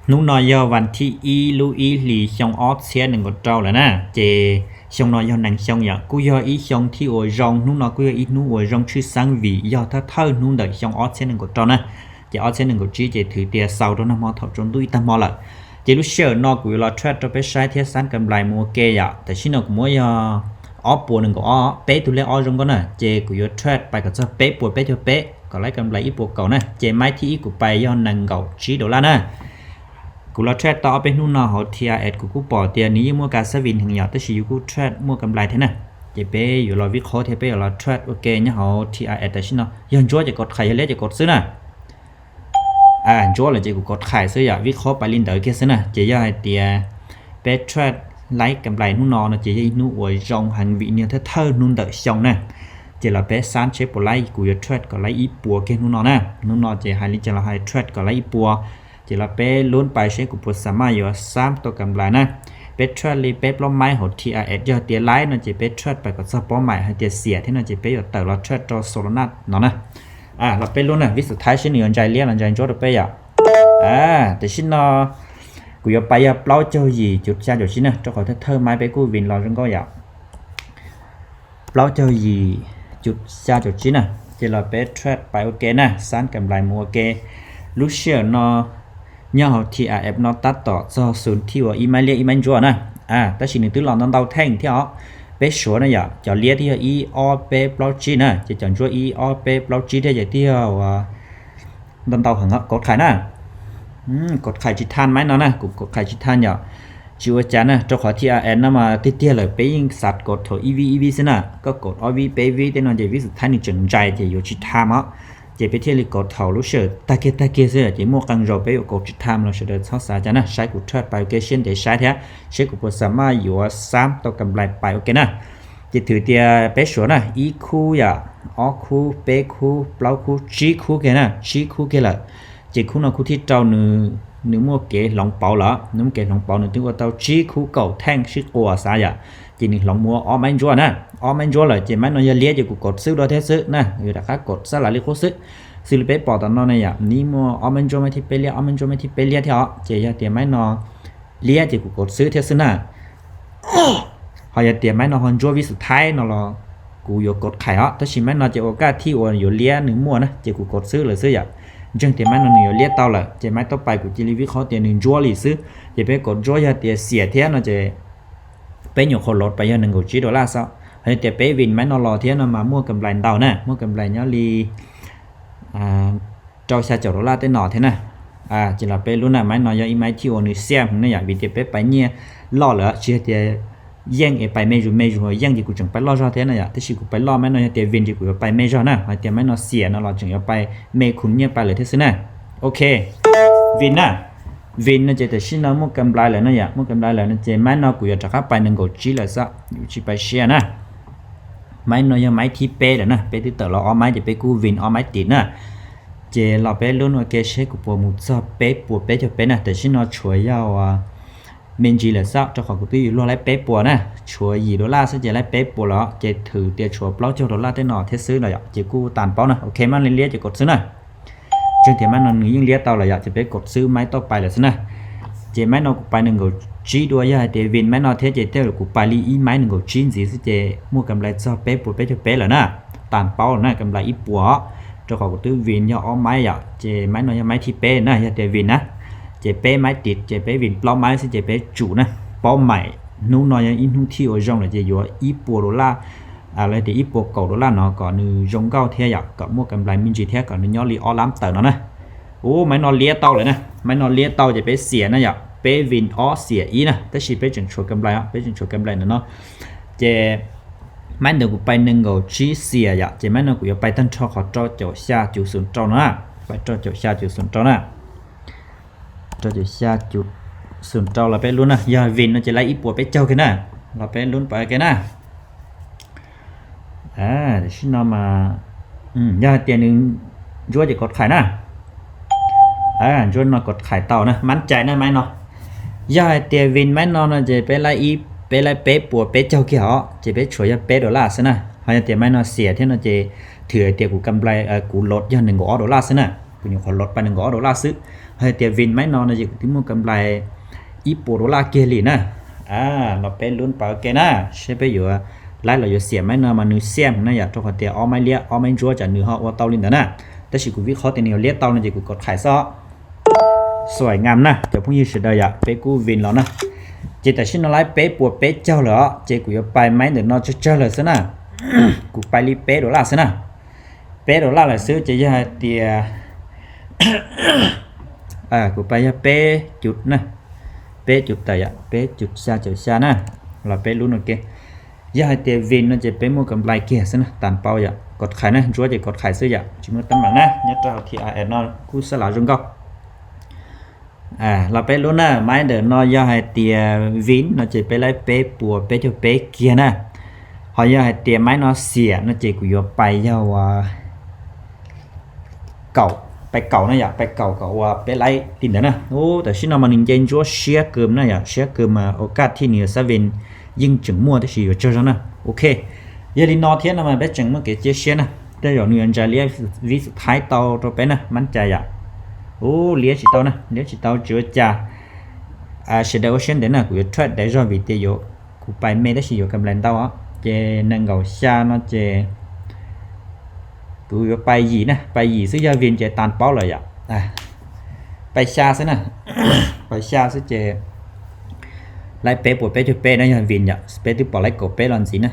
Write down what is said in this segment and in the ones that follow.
Hnub no yog vas thib ib lub ib hlis xyoo ob txhiab nees nkaum rau lawm na, ces xyoo no yog nees xyoo yom, kuj yog ib xyoo thib uas zoo, hnub no kuj yog ib hnub uas zoo tshwj xeeb vim yog thawj thawj hnub ntawm xyoo ob txhiab nees nkaum rau na, ces ob txhiab nees nkaum tsib ces thwv tias xaus rau nag hmo thaum tsaus ntuj ib tag hmo lawm. Ces lub sij hawm no kuv yuav los trade rau peb saib thiab xab kam nplais mus ua ke yom. Tam sim no kuv muab yog ob puas nees nkaum ob, peb tug lej ob zoo nkauj na, ces kuv yuav trade pais kom txog peb puas peb caug peb kom laib kam nplais ib puas kaum na. Ces maiv thib ib kuv pais yog nees nkaum tsib dollar na. Kuv los trade tau ob peb hnub no hauv T R X kuv kuj pom tias nws yeej muaj kas xab vim heev yom, tab sis yus kuj trade muaj kam nplais thiab na. Ces peb yuav los vij qhob thiab peb yuav los trade ua ke nyob hauv T R X tam sim no. Yog ntsuab ces kaum qhais, yog liab ces kaum xwb na. Ntsuab lawm ces kuv kaum qhais xwb yom, vij qhob pais li ntawd kiag xwb na. Ces yog hais tias peb trade laib kam nplais hnub no no ces yog ib hnub uas zoo heev vim niag thawj thawj hnub ntawm xyoo na. Ces los peb xab tsheb puas laib, kuv yuav trade kom laib ib puas kiag hnub no na. Hnub no ces hais li cas los hais trade kom laib ib puas. Ces los peb lub pais seb kuv puas xa maj yuav xab tau kam nplais na. Peb trade li peb plaub maiv hauv T R X, yog tias laib no ces peb trade pais kom txog pob maim, hais tias xiam thiab no ces peb yuav tawm los trade rau Solana no na. Los peb lub na, vij xus thaib seb nws yuav ntsais liab los ntsais ntsuab rau peb yom. Tam sim no kuv yuav pais yog plaub caug yim cuv xya caum tsib na, rau qhov thawj thawj maiv peb kuj vin los zoo nkauj yom. Plaub caug yim cuv xya caum tsib na. Ces los peb trade pais ua ke na, xab kam nplais mus ua ke. Lub sij hawm no nyob hauv T R F no tab tom txog xus thij uas ib maiv liab ib maiv ntsuab na. Tab sis nws twb los ntau ntau theej thiab os. Peb suav na yom, cov liab twb yog ib ob peb plaub tsib na, ces cov ntsuab ib ob peb plaub tsib thiab ces twb yog ua ntau ntau heev. Kaum qhais na, kaum qhais tsis thaj maiv no na, kuv kaum qhais tsis thaj yom. Tsis ua cas na, rau qhov T R F no mas tiag tiag lawm peb yeej xav kaum thaum ib vib ib vib xwb na, koj kaum ob vib peb vib tej no ces vij xus thaib nws tseem ntsais ces yuav tsis thaj os. Ces peb thiaj li kaum thaum lub sij hawm tag kiag tag kiag xwb ces muaj qee zaus peb yuav kaum tsis thaj los sawv daws txhob xav cas na, saib kuv trade pais ua ke siab ntev saib thiab, seb kuv puas xa maj yuav xab tau kam nplais pais ua ke na. Ces thwv tias peb suav na, ib khub yom, ob khub, peb khub, plaub khub, tsib khub kiag na, tsib khub kiag lawm. Ces khub no khub thib rau nws, nws muaj kev hloov pauv lawm, nws muaj kev hloov pauv, nws twb ua tau tsib khub kaum theej sib quas xav yom. Ces nws hloov mus ua ob maiv ntsuab na, ob maiv ntsuab lawm ces maiv no yog liab ces kuv kaum xwb dua thiab xwb na, yuav rov qab kaum xab las li qub xwb. Xws li peb pom tom no ne yom, nws muaj ob maiv ntsuab maiv thib peb liab, ob maiv ntsuab maiv thib peb liab thiab os, ces yog tias maiv no liab ces kuv kaum xwb thiab xwb na. Ho yog tias maiv no ho ntsuab vij xus thaib no los kuv yuav kaum qhais os, tab sis maiv no ces ua kaj thij uas yuav liab nws muaj na, ces kuv kaum xwb lawm xwb yom. Ntseeg tias maiv no nws yuav liab tau lawm ces maiv tau pais, kuv cia li vij qhob tias nws ntsuab li xwb. Ces peb kaum ntsuab, yog tias xiam thiab no ces peb nyuam qhuav load pais yog nees nkaum tsib dollar xwb. Ho yog tias peb vin maiv no los thiab no mas muaj kam nplais ntau na, muaj kam nplais nyob li rau xya caum dollar tej no thiab na. Ces los peb lub na, maiv no yog ib maiv thij uas nws xiaj heev na yom, vim tias peb pais nyiaj loj lawm, tsis yog tias yeej es pais me zus me zus, yeej ces kuv tseem pais loj zog thiab na yom, tab sis kuv pais loj, maiv no yog tias vin ces kuv yuav pais me zog na, ho tias maiv no xiam no los tseem yuav pais me khum nyiaj pais lawm thiab xwb na. Ok, vin na, vin no ces tam sim no muaj kam nplais lawm na yom, muaj kam nplais lawm no ces maiv no kuv yuav rov qab pais nees nkaum tsib lawm xwb, yuav tsis pais siab na. Maiv no yog maiv thib peb lawm na, peb twb tawm los ob maiv ces peb kuj vin ob maiv tim na. Ces los peb lub ua ke seb kuv puas mus txog peb puas peb caug peb na, tam sim no tshuav yog me ntsis lawm xwb, rau qhov kuv twb yuav luag laib peb puas na, tshuav yim dollar xwb ces laib peb puas lawm, ces thwv tias tshuav plaub caug dollar tej no thiab xwb los yom, ces kuj tas paub na. Ok, maiv li liab ces kaum xwb na. Ntseeg tias maiv no nws yeej liab tau lawm yom, ces peb kaum xwb maiv tau pais lawm xwb na. Ces maiv no kuv pais nees nkaum tsib dua, yog hais tias vin maiv no thiab ces tej zaum kuv pais li ib maiv nees nkaum tsib ntxiv xwb ces muaj kam nplais txog peb puas peb caug peb lawm na. Tas paub lawm na, kam nplais ib puas os, rau qhov kuv twb vin yog ob maiv yom, ces maiv no yog maiv thib peb na, yog tias vin na, ces peb maiv tim ces peb vin plaub maiv xwb ces peb tsum na. Paub maim hnub no yog ib hnub thij uas zoo lawm ces yuav ib puas dollar, los tias ib puas kaum dollar no kom nws zoo nkauj thiab yom, kom muaj kam nplais me ntsis thiab kom nws nyob li ob lab tawm no na. Ub, maiv no liab tau lawm na, maiv no liab tau ces peb xiam na yom, peb vin ob xiam ib na, tab sis peb tseem tshuav kam nplais os, peb tseem tshuav kam nplais ntawm no. Ces maiv ntawd kuv pais nees nkaum tsib xiam yom, ces maiv no kuv yuav pais tag nrho qhov rau caum xya cuv xum rau no na, pais rau caum xya cuv xum rau na. Rau caum xya cuv xum rau los peb lub na, yog vin no ces laib ib puas peb caug kiag na, los peb lub pais kiag na. Tam sim no mas yog hais tias nws ntsuab ces kaum qhais na. Ntsuab no kaum qhais tau na, mab cai na maiv no. Yog hais tias vin maiv no no ces peb laib, peb laib peb puas peb caug kiag os, ces peb tshuav yog peb dollar xwb na. Ho yog tias maiv no xiam thiab no ces thwm hais tias kuv kam nplais, kuv load yog nees nkaum ob dollar xwb na, kuv nyuam qhuav load pais nees nkaum ob dollar xwb. Hais tias vin maiv no no ces kuv twb muaj kam nplais ib puas dollar kiag li na. Los peb lub pab ke na, seb peb yuav laib los yuav xiam maiv no mas nws xiam na yom, rau qhov tias ob maiv liab ob maiv ntsuab tsam nws ho ua tau li ntawd na. Tab sis kuv vim qhov tias nws yuav liab tau no ces kuv kov qhais xwb. Xuaim ngam na cov phooj ywg sawv daws yom, peb kuj vin los na. Ces tam sim no laib peb puas peb caug lawm os, ces kuv yuav pais maiv ntawm no tsawg tsawg lawm xwb na. Kuv pais li peb dollar xwb na. Peb dollar lawm xwb ces yog hais tias kuv pais yog peb cus na, peb cus tawm yom, peb cus xya caum xya na, los peb lub no ke. Yog hais tias vin no ces peb muaj kam nplais kiag xwb na, tas paub yom, kov qhais na, ntsuab ces kov qhais xwb yom, tsis muaj teeb meem na, nyob rau hauv T I S no kuj xab lav zoo nkauj. Los peb lub na, maiv ntawm no yog hais tias vin no ces peb laib peb puas peb caug peb kiag na. Ho yog hais tias maiv no xiam no ces kuv yuav pais yog ua kaum, pais kaum na yom, pais kaum kom ua peb laib li ntawd na. Ub, tam sim no mas nws nce ntsuab siab kawg na yom, siab kawg mas ua kaj thij nws yuav xab vin yeej tseem muaj tab sis yuav tsawg zog na. Ok, yog li no thiab no mas peb tseem muaj kev cia siab na. Tej zaum nws yuav ntsa liab vib xub thaib tau rau peb na, mab cai yom. Ub, liab tsis tau na, liab tsis tau tsis ua cas. Sawv daws ua siab ntev na, kuv yuav trade dev zog vim tias yuav, kuv pais me tab sis yuav kam nplais ntau os. Ces nees nkaum xya no ces kuv yuav pais yim na, pais yim xwb yog vin ces tas paub lawm yom. Pais xya xwb na, pais xya xwb ces laib peb puas peb caug peb na yog vin yom, peb twb pom laib kaum peb los ntxiv na.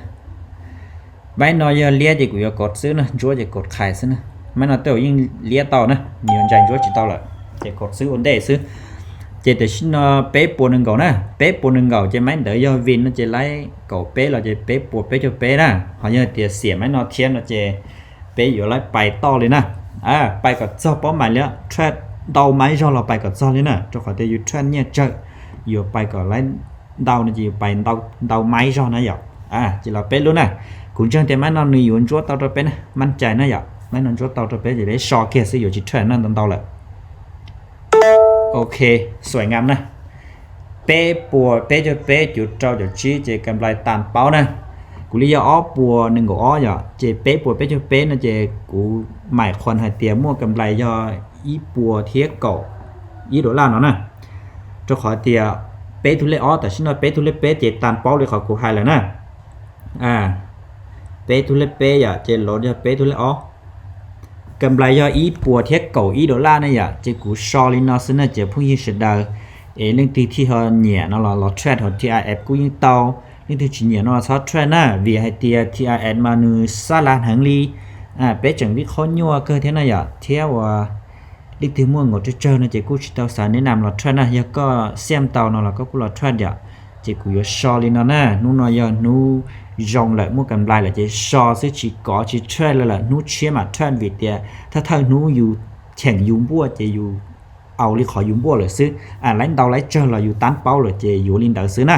Maiv no yog liab ces kuv yuav kov xwb na, ntsuab ces kov qhais xwb na. Maiv no tej zaum yeej liab tau na, nws yuav ntsais ntsuab tsis tau lawm, ces kov xwb ua ntej xwb. Ces tam sim no peb puas nees nkaum na, peb puas nees nkaum ces maiv ntawd yog vin no ces laib kaum peb los ces peb puas peb caug peb na. Ho yog tias xiam maiv no thiab no ces peb yuav laib pais toj li na. Pais kom txog paub mais li, trade ntau maiv zog los pais kom txog li na, rau qhov tias yus trade nyiaj tsawg, yuav pais kom laib ntau no ces yus pais ntau maiv zog na yom. Ces los peb lub na, kuv ntseeg tias maiv no nws yuav ntsuab tau rau peb na, mab cai na yom, maiv no ntsuab tau rau peb ces peb so kiag xwb, yuav tsis trade no ntau ntau lawm. Ok, xuaim ngam na. Peb puas peb caug peb cuv rau caum tsib ces kam nplais tas paub na. Kuv li yog ob puas nees nkaum ob yom, ces peb puas peb caug peb no ces kuv maim qhuas hais tias muaj kam nplais yog ib puas thiab kaum ib dollar no na. Rau qhov tias peb tug lej ob, tam sim no peb tug lej peb ces tas paub li qhov kuv hais lawm na. Peb tug lej peb yom, ces los yog peb tug lej ob. Kam nplais yog ib puas thiab kaum ib dollar na yom, ces kuv so li no xwb na cov phooj ywg sawv daws. Es leej twg thiaj ho nyiam no los los trade hauv T I S kuj yeej tau, leej twg tsis nyiam no txhob trade na, vim hais tias T I S mas nws xab lav heev li. Peb tseem vij qhob nyuaj kawg thiab na yom, thiab uas leej twg muaj nkaus tsawg tsawg no ces kuj tsis tau xav neb nam los trade na, yog koj xiam tau no los koj kuj los trade yom. Ces kuv yuav so li no na, hnub no yog hnub zoo lawm muaj kam nplais lawm ces so xwb tsis kov tsis trade lawm, hnub tshiab mam trade vim tias thawj thawj hnub yus cheem yus npuaj ces yus au li qhov yus npuaj lawm xwb. Laib ntau laib tsawg los yus tab paub lawm ces yuav li ntawd xwb na.